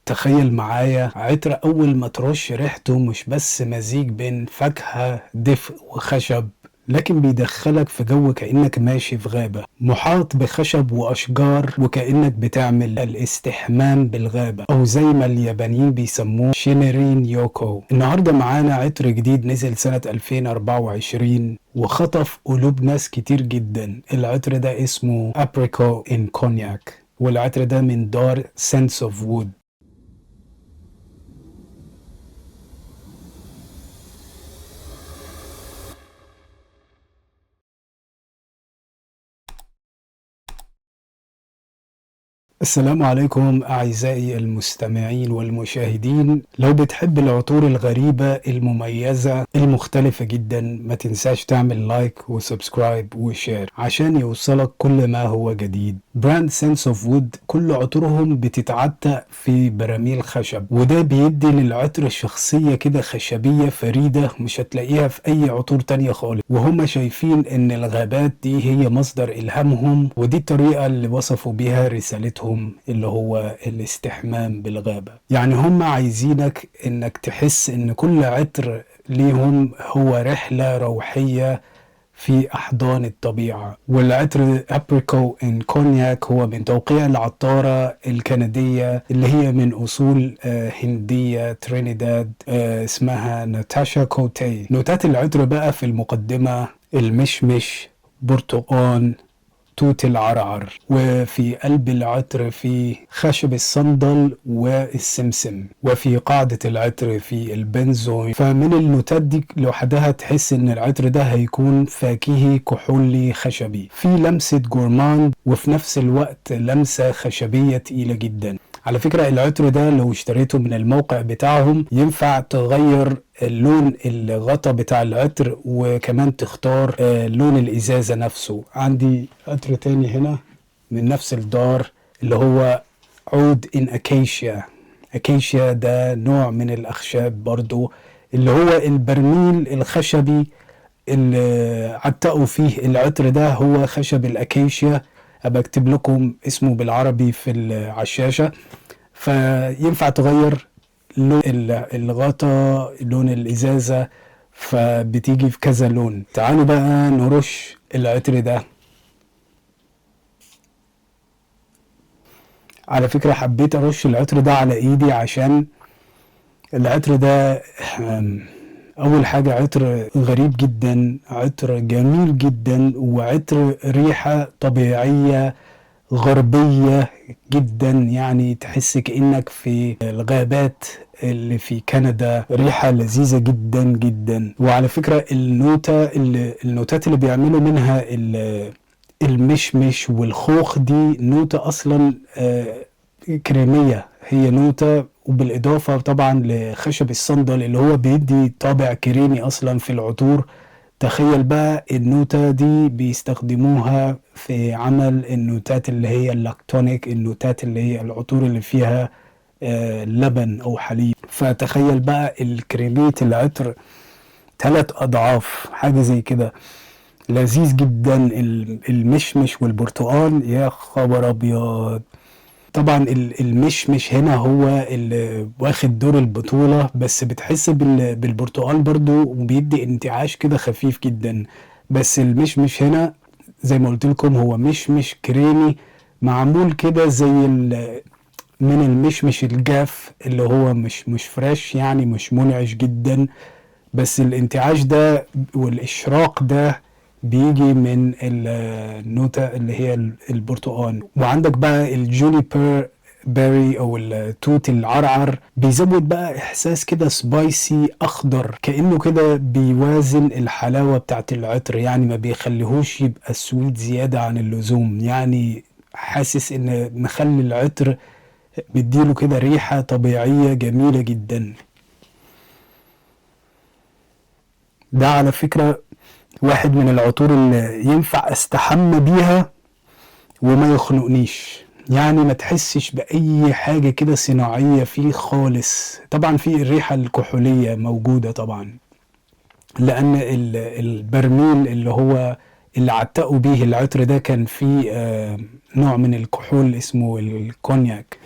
تخيل معايا عطر أول ما ترش ريحته مش بس مزيج بين فاكهة دفء وخشب، لكن بيدخلك في جو كأنك ماشي في غابة محاط بخشب وأشجار، وكأنك بتعمل الاستحمام بالغابة، أو زي ما اليابانيين بيسموه شينرين يوكو. النهاردة معانا عطر جديد نزل سنة 2024 وخطف قلوب ناس كتير جدا. العطر ده اسمه Apricot in Cognac، والعطر ده من دار Sense of Wood. السلام عليكم أعزائي المستمعين والمشاهدين. لو بتحب العطور الغريبة المميزة المختلفة جدا، ما تنساش تعمل like و subscribe و share عشان يوصلك كل ما هو جديد. brand Sense of Wood كل عطورهم بتتعتق في براميل خشب، وده بيدي للعطر شخصية كده خشبية فريدة مش هتلاقيها في أي عطور تانية خالص. وهم شايفين إن الغابات دي هي مصدر إلهامهم، ودي الطريقة اللي وصفوا بيها رسالتهم اللي هو الاستحمام بالغابة. يعني هم عايزينك انك تحس ان كل عطر ليهم هو رحلة روحية في احضان الطبيعة. والعطر Apricot in Cognac هو من توقيع العطارة الكندية اللي هي من اصول هندية ترينيداد، اسمها ناتاشا كوتي. نوتات العطر بقى في المقدمة المشمش، برتقان، توت العرعر، وفي قلب العطر في خشب الصندل والسمسم، وفي قاعدة العطر في البنزوين. فمن النوتات دي لوحدها تحس ان العطر ده هيكون فاكهي كحولي خشبي، في لمسة gourmand وفي نفس الوقت لمسة خشبية تقيلة جدا. على فكرة العطر ده لو اشتريته من الموقع بتاعهم ينفع تغير اللون الغطا بتاع العطر، وكمان تختار لون الإزازة نفسه. عندي عطر تاني هنا من نفس الدار اللي هو عود in acacia. acacia ده نوع من الأخشاب برضو، اللي هو البرميل الخشبي اللي عتقوا فيه العطر ده هو خشب ال acacia. أبقى أكتب لكم اسمه بالعربي في الشاشة. فينفع تغير لون الغطا، لون الإزازة، فبتيجي في كذا لون. تعالوا بقى نرش العطر ده. على فكرة حبيت أرش العطر ده على إيدي عشان العطر ده أول حاجة عطر غريب جدا، عطر جميل جدا، وعطر ريحة طبيعية غربية جدا، يعني تحس كأنك في الغابات اللي في كندا. ريحة لذيذة جدا جدا. وعلى فكرة النوتات اللي بيعملوا منها المشمش والخوخ دي نوتة أصلا كريمية، هي نوتة، وبالإضافة طبعا لخشب الصندل اللي هو بيدي طابع كريمي أصلا في العطور. تخيل بقى النوتة دي بيستخدموها في عمل النوتات اللي هي ال lactonic، النوتات اللي هي العطور اللي فيها لبن أو حليب. فتخيل بقى الكريمية العطر 3 أضعاف، حاجة زي كده. لذيذ جدا المشمش والبرتقال، يا خبر أبيض. طبعا المشمش هنا هو اللي واخد دور البطولة، بس بتحس بالبرتقال برضو وبيدي انتعاش كده خفيف جدا. بس المشمش هنا زي ما قلت لكم هو مشمش كريمي معمول كده زي من المشمش الجاف اللي هو مش فريش، يعني مش منعش جدا، بس الانتعاش ده والإشراق ده بيجي من النوتة اللي هي البرتقال. وعندك بقى ال juniper berry او التوت العرعر، بيزود بقى احساس كده spicy اخضر، كأنه كده بيوازن الحلاوة بتاعت العطر، يعني ما بيخليهوش يبقى sweet زيادة عن اللزوم. يعني حاسس ان مخلي العطر بيديله كده ريحة طبيعية جميلة جدا. ده على فكرة واحد من العطور اللي ينفع استحمى بيها وما يخنقنيش، يعني ما تحسش بأي حاجة كده صناعية فيه خالص. طبعا في الريحة الكحولية موجودة طبعا، لأن البرميل اللي هو اللي عتقوا بيه العطر ده كان فيه نوع من الكحول اسمه الكونياك.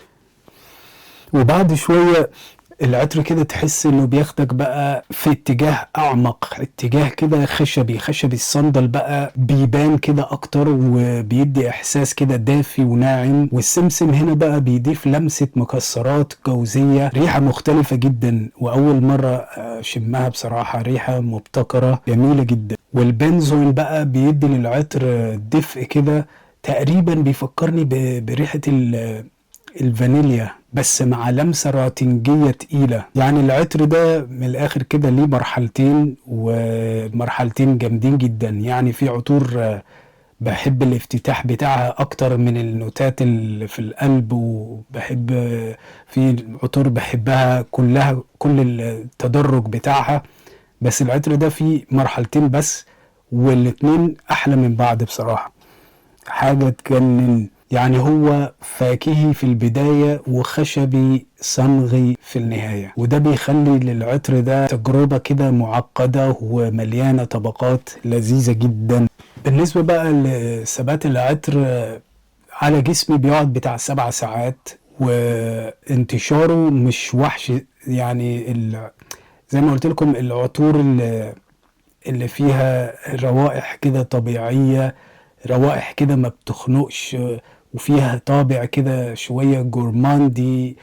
وبعد شوية العطر كده تحس انه بياخدك بقى في اتجاه اعمق، اتجاه كده خشبي، خشبي الصندل بقى بيبان كده اكتر، وبيدي احساس كده دافي وناعم. والسمسم هنا بقى بيضيف لمسة مكسرات جوزية، ريحة مختلفة جدا واول مرة اشمها بصراحة، ريحة مبتكرة جميلة جدا. والبنزوين بقى بيدي للعطر دفء كده، تقريبا بيفكرني بريحة الفانيليا بس مع لمسة راتنجية تقيلة. يعني العطر ده من الآخر كده ليه مرحلتين، ومرحلتين جامدين جدا. يعني في عطور بحب الافتتاح بتاعها أكتر من النوتات اللي في القلب، وبحب في عطور بحبها كلها كل التدرج بتاعها، بس العطر ده فيه مرحلتين بس والاتنين أحلى من بعض بصراحة، حاجة تجنن. يعني هو فاكهي في البداية وخشبي صمغي في النهاية، وده بيخلي للعطر ده تجربة كده معقدة ومليانة طبقات لذيذة جدا. بالنسبة بقى لثبات العطر على جسمي بيقعد بتاع 7 ساعات، وانتشاره مش وحش. يعني زي ما قلت لكم العطور اللي فيها روائح كده طبيعية، روائح كده ما بتخنقش، وفيها طابع كده شوية جورماندي،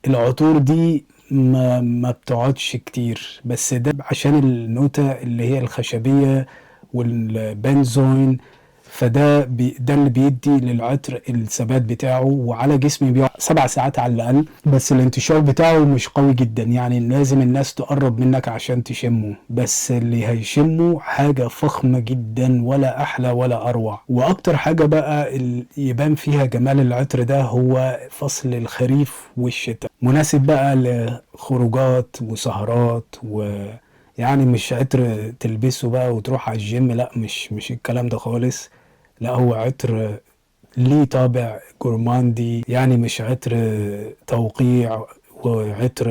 العطور دي ما بتقعدش كتير. بس ده عشان النوتة اللي هي الخشبية والبنزوين، فده ده اللي بيدي للعطر الثبات بتاعه، وعلى جسمي بيقعد 7 ساعات على الأقل. بس الانتشار بتاعه مش قوي جدا، يعني لازم الناس تقرب منك عشان تشمه، بس اللي هيشمه حاجة فخمة جدا، ولا أحلى ولا أروع. وأكتر حاجة بقى اللي يبان فيها جمال العطر ده هو فصل الخريف والشتاء، مناسب بقى لخروجات وسهرات، و يعني مش عطر تلبسه بقى وتروح على الجيم، لا مش الكلام ده خالص، لا هو عطر ليه طابع جورماندي، يعني مش عطر توقيع وعطر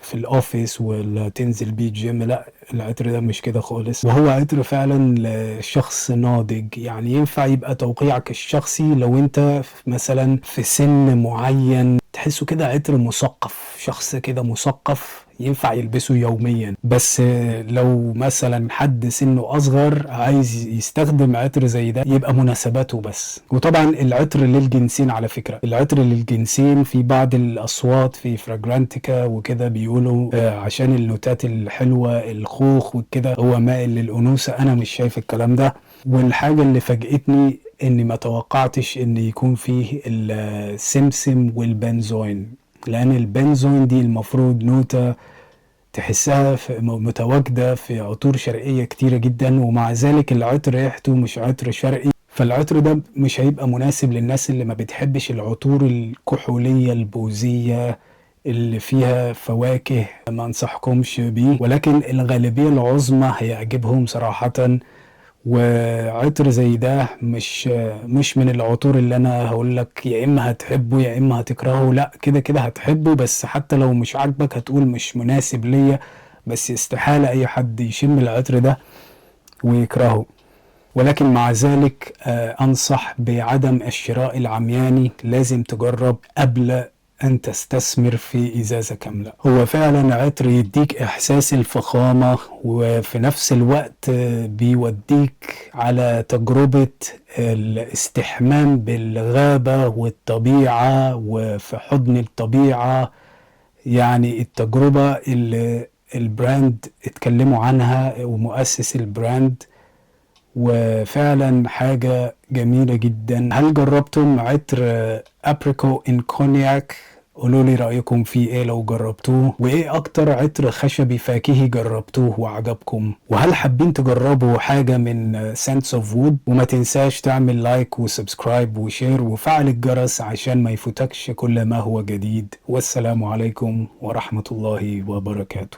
في ال office ولا تنزل بيه جيم، لا العطر ده مش كده خالص. وهو عطر فعلا لشخص ناضج، يعني ينفع يبقى توقيعك الشخصي لو انت مثلا في سن معين، تحسه كده عطر مثقف، شخص كده مثقف ينفع يلبسه يوميا. بس لو مثلا حد سنه اصغر عايز يستخدم عطر زي ده يبقى مناسباته بس. وطبعا العطر للجنسين على فكرة، العطر للجنسين في بعض الاصوات في فراجرانتيكا وكده بيقولوا عشان النوتات الحلوة الخوخ وكده هو مائل للانوثة، انا مش شايف الكلام ده. والحاجة اللي فاجئتني اني ما توقعتش ان يكون فيه السمسم والبنزوين، لان البنزوين دي المفروض نوتة تحسها متواجدة في عطور شرقية كتيرة جدا، ومع ذلك العطر ريحته مش عطر شرقي، فالعطر ده مش هيبقى مناسب للناس اللي ما بتحبش العطور الكحولية البوزية اللي فيها فواكه، ما انصحكمش بيه. ولكن الغالبية العظمى هيعجبهم صراحة. وعطر زي ده مش من العطور اللي انا هقول لك يا اما هتحبه يا اما هتكرهه، لا كده كده هتحبه، بس حتى لو مش عاجبك هتقول مش مناسب ليا، بس استحالة اي حد يشم العطر ده ويكرهه. ولكن مع ذلك انصح بعدم الشراء العمياني، لازم تجرب قبل أن تستثمر في إزازة كاملة. هو فعلا عطر يديك إحساس الفخامة، وفي نفس الوقت بيوديك على تجربة الاستحمام بالغابة والطبيعة وفي حضن الطبيعة. يعني التجربة اللي ال brand اتكلموا عنها ومؤسس ال brand، وفعلا حاجة جميلة جدا. هل جربتم عطر Apricot in Cognac؟ قولوا لي رأيكم فيه ايه لو جربتوه، وايه اكتر عطر خشبي فاكهي جربتوه وعجبكم، وهل حابين تجربوا حاجة من Scents of Wood؟ وما تنساش تعمل like و subscribe و share وفعل الجرس عشان ما يفوتكش كل ما هو جديد. والسلام عليكم ورحمة الله وبركاته.